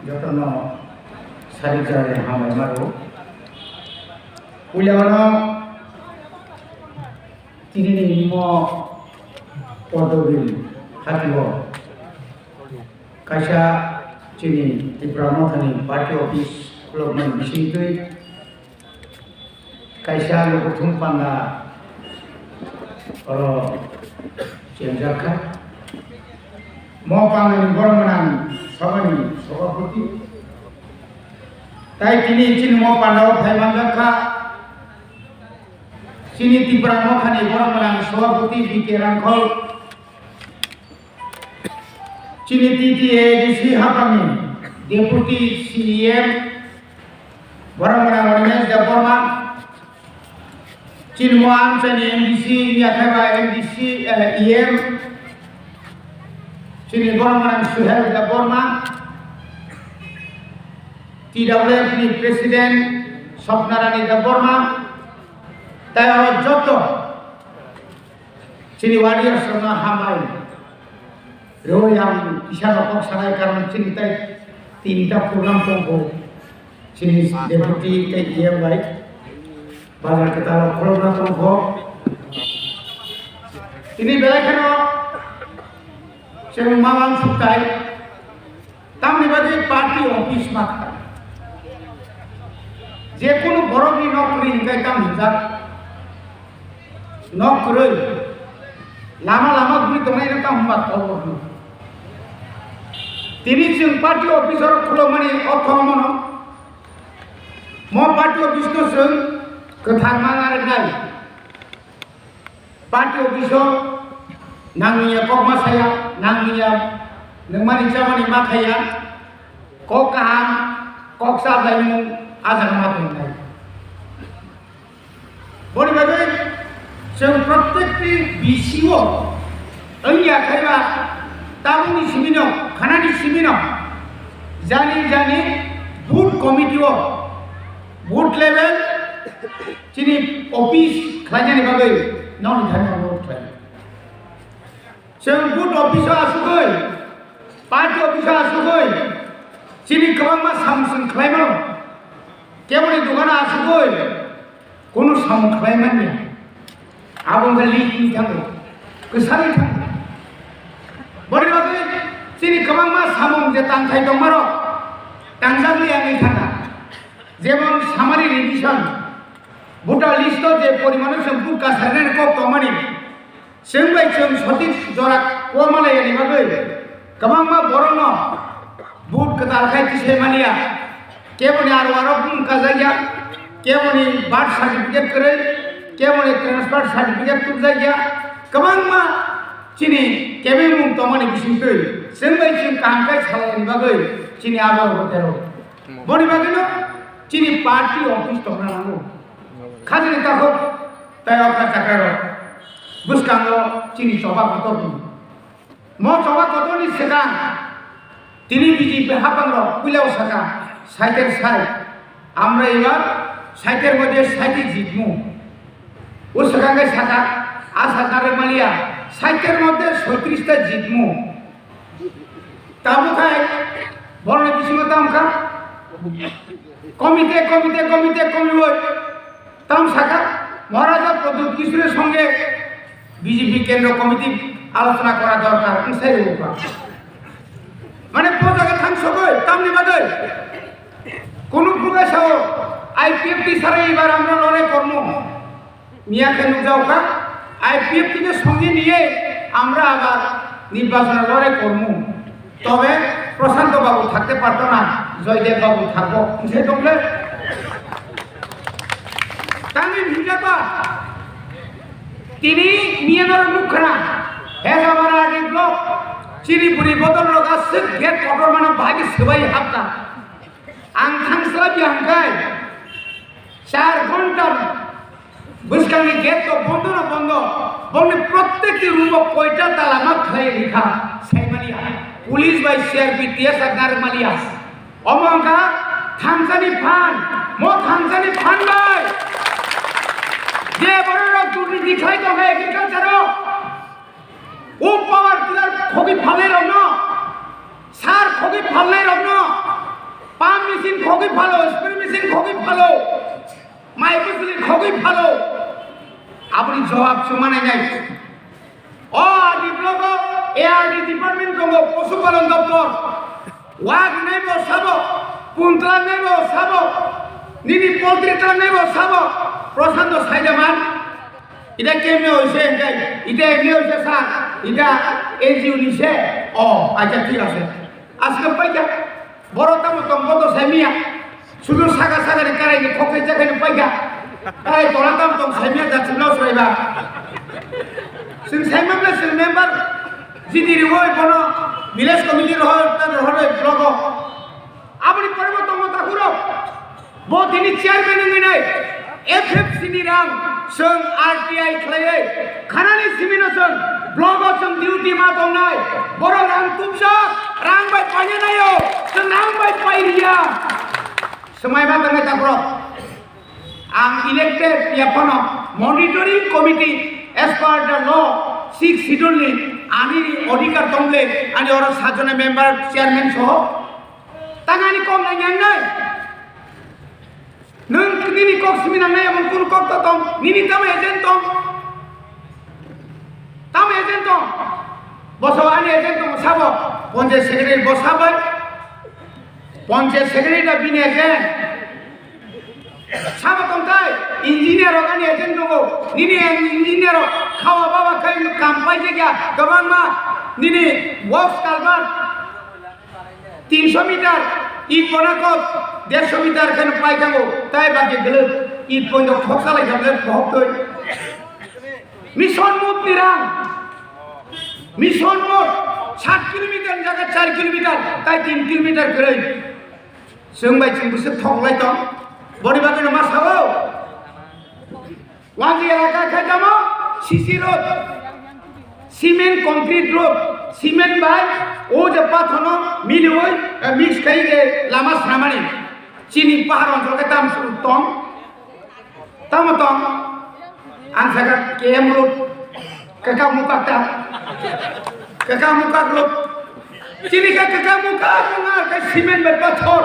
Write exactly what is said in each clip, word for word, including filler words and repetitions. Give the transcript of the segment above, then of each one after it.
Jotono sarijak hambai maro. Puilano tinini mo Pordobil hatio kaisa chini Tipra Mothani party office khulokmani bisingtwi kaisa lukuthum panda oro chengjak kha. Mo pandani borok gwnang sabhani sabhapati. Tai tini chini mo pandao phai manjak kha. Chini Tipra Mothani borok gwnang sabhapati B K Rangkhol. Chini T T A D C hapangni Deputy C E M, borok gwnang Animesh Debbarma. Chini mo amchaini M D C, yakhaiba M D C, eh, E M. Chini borok gwnang Suhel Debbarma. T W F ni President Swapna Rani Debbarma. Tai oro joto Chini warriors rokno hambai rwi ang kisa rok kok sanai, karon chini tai tinta program tongkho. Chini deputy tei E M bai bazar kwtal rok khulokna tongkho. Tini belai kheno chwng mamang suktai. Tamni bagwi party office ma kha. Je kunu borokni nok kwrwi hwnkhe tamo hwnjak. Nok kwrwi. Lama lama kwrwi tongnaino tamo hwnba tolbo hwno. Tini chwng party office oro khulokmani ortho omono. Mo party office no chwng kwthar ma narwknai. Party office o nangni ya kok ma saya, nangni ya nangmani chamani ma khaya, kok kaham, kok chaplaimung a jaga ma tongnai. Boni bagwi chwng prottekti B C o wngya khaiba tabukni simino, khanani simino, jani jani booth committee o, booth level chini office khlainani bagwi nokni thani ang অনুরোধ khlai. Chwng booth office o asugwi, party office o asugwi, chini kwbangma samsung khlaimano, keboni dogano asugwi kunu samung khlai manya. Abo wngkha lihini thango, kwsari thango. Boni bagwi chini kwbangma samung je tangthai tongmarok tangjak liya wngwi thangkha. Jemon summary revision, voter list o je porimano chwng booth kasarnani kok tongmani, chwng bai chwng sothik jora koma laiyani bagwi kwbangma borokno booth kwtal khai tisai maliya. Keboni aro aro bumung kajakya, keboni birth certificate kwrwi, keboni transfer certificate tubjakya, kwbangma chini kebengmung tongmani bisingtwi chwng bai chwng kaham khe salaini bagwi chini abo hotero. Boni bagwino chini party office tongna nango. Khajani takhuk tei okra chakrarok bwskango chini choba kotor tong. Mo choba kotorni swkang tini B J P haphangrok puilao saka, saitel sai, আমরা এবার ষাটের মধ্যে ষাটই জিতমু. O swkang khe saka, asa narwk maliya, ষাটের মধ্যে ছয়ত্রিশটা জিতমু. Tamo khai borokni bisingo tamo kha? Komite, komite, komite, komiwoi tamo sakha, Maharaja Pradyut Kishore songe B J P kendro komiti alochona kora dorkar, wng sai rwkha. Mane bo jaga thang sogoi, tamni bagwi? Kunu phuga sao, I P F T sare ibar amra lorai kormo. Miya khe nukjago kha, I P F T ke songe niye amra abar nirbachon lorai kormo. Tobe Prashanto babu thakte parto na, Joydev babu thakbo, wngse tongle. Tangwi hinjaba, tini miya noro nukkhana, Hejamara ni block, chini buri bodol roga sik gate kotor mano bahai swbai hapta. Ang thangslai bihangkai, char ghonta bwskangni gate to bondo no bondo, bongni prottekti room o koita tala ma khlai rikha saimaliya, police bai C R P T S R narwkmaliya. Omo wngkha thansani phan, mo thansani phan bai je bororok durniti khlai tongkha agriculture o, o power tiller khogwi phalnairokno, sar khogwi phalnairokno, khogwi phalo, spray machine khogwi phalo, mai bwswli khogwi phalo. Aboni jawab chwng manai nai. O R D block o A R D department tongo, Posu Palon Doptor. Wak nai bo sabo, pun tlang nai bo sabo, nini poultry tlang nai bo sabo, Prashanto Saidaman. Ita kemne hoise, ita, ita emne hoise sa, ita N G O ni se. O, acha, thik ase. Aske paikha, boro tamo tong, bo to saimia. Sudu saka saka ni karai ni khokhe jakhai ni paikha. Karai tola tamo tong saimia, jachim no sraiba. Sing saimam le sing member, jiti riwoi bono, village committee rohor, ta rohor block o. Aboni pore bo tongo takhurok. Bo tini chairman wngwi nai. F F C ni rang chwng R T I khlaiwi khanani simi no chwng block o chwng duty ma tongnai. Borok rang tubjak, rang bai paina naio, chwng rang bai pai riya. Swmai ma tongnai takhurok. Ang elected ya phano monitoring committee as per the law six schedule ni ani odhikar tongle ani oro sajone member chairman soho. Tangani kok nang yang nai. Nung nini kok simi nang nai, abang kun kok to tong, nini tamo agent tong. Tamo agent tong. Boso ani agent tong sabo. Ponche secretary bosabai. Ponche secretary da bini agent. Sabo tongthai, engineer rok ani agent tongo. Nini engineer rok khawa baba khai kam paijak ya, kwbangma nini box culvert tinsho meter, it bona kok dersho meter khe pai thango. Tai baki gwlwk it poito khoksa lai kha, bohok twi. Mission mode ni rang. Mission mode sat kilometer ni jaga char kilometer, tai tin kilometer kwrwi. Chwng bai chwng bwswk thok lai tong. Boni bagwi no ma sao. Wanji elaka khe tamo C C road, cement concrete road, cement bai o je pathono miliwi, eh, mix khai je lama swnamani. Chini pahar onchol khe tam tong. Tamo tong, ang saka K M road, kaka mukak ta, kaka mukak road, chini ka kaka mukak wngkha khe cement bai pathor,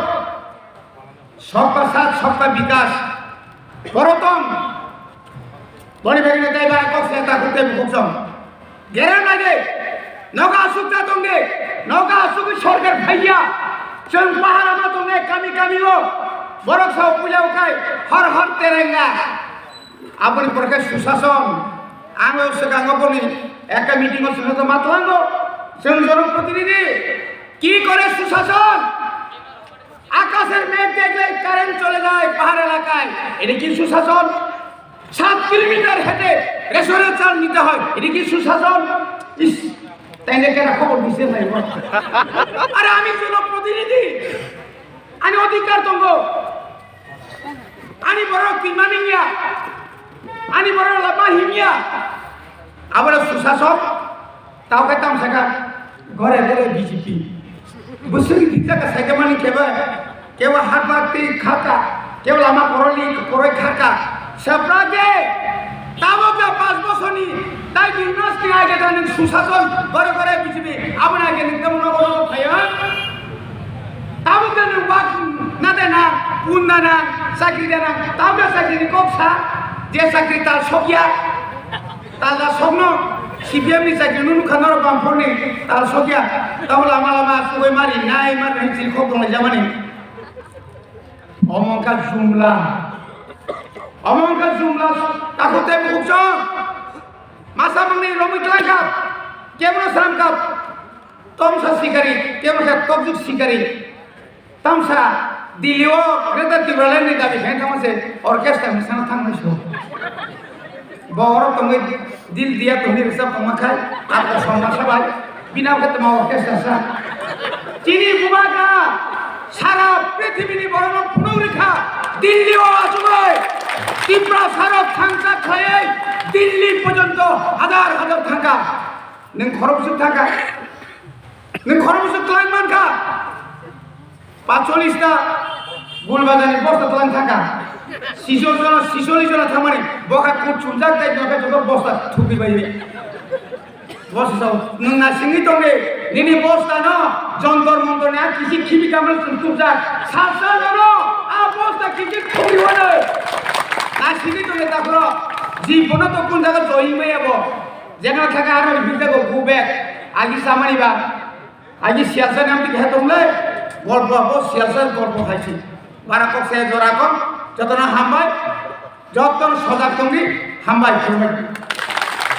sabka saath sabka vikas, borotong, boni bagwi tei bara kok se ta kuk tei bukuk song. Gera nai de, nogo aswk ta tong de, nogo aswk sorkar phaiya, chwng pahara ma tong de kami kami o, borok sao puja ukai, har har terenga. Aboni pore khe susason, ang o swkango boni ekta meeting o susason ma tlango, chwng jonoprotinidhi, ki kore susason? আকাশের মেঘ দেখলে কারেন্ট চলে যায় পাহাড় এলাকায়, এটা কি সুশাসন? সাত কিলোমিটার হেঁটে রেশনের চাল নিতে হয়, এটা কি সুশাসন? ইস, তাইলে কেন খবর দিছে ভাই? আরে আমি জনপ্রতিনিধি, আমি অধিকার দঙ্গ, ani borok twima mingya, ani borok lama himya, aboro susasok, tao khe tamo sakha, gore gore B J P. Bwswk rijak kha saikhe mani kebo, kebo hatba twi kharkha, kebo lama koroli koroi kharkha. Sepra khe, tabok je panch bosorni, tai dui mas ni age ta nwng susasok, gore gore B J P, aboni age nwng tamo nogo nogo phaio. Tabuk da nwng bak na de na, pun da na, chakri da na, tabuk da chakri ni kok sa, je chakri tal sokya, tal da sokno, C P M ni chakri nunu kha norok bamphor ni tal sokya, tabuk lama lama sugoi mari nai mari nai chiri kok dong lai jamani. Omo wngkha jumla, omo wngkha jumla, takhuk tei bukhuk chong, masa mangni romwi twlang kha, kebro sram kha. Tomsa sikari, kebo khe tokjwk sikari. Tamsa Delhi o Greater Tipraland ni dabi khe tamo se orchestra ni sana thang nai so. Bo oro tongwi dil diya tongwi rwchap tongma khai, abo somma sabai, bina khe tamo orchestra sa. Chini bubagra sara prithibini borokno phunuk rikha, Delhi o achugwi Tipra sarok thangcha khlaiwi Delhi porjonto hajar hajar thangkha. Nwng khoroksa thangkha. Nwng khoroksa twlang mankha. Pacholis ta gul bazar ni bosta twlang thangkha. Siso jona, sisollis jona thangmani bokha kut chumjak tai bokha joto bosta thupi bai. Bosta sao, nwng na singwi tongni, nini bosta no jontor montor ni a kisi khibi kamal chum tubjak. Salsa jono Sini tong le takhoro, ji bono to kun jaga join maya bo. Jengana thaka aro ni bikta go go back. Agi samani ba. Agi siyasa nam tik hetung le. Golpo bo siyasa golpo haisi. Bara kok se jora kok. Jotona hambai. Joton sojak tongdi hambai.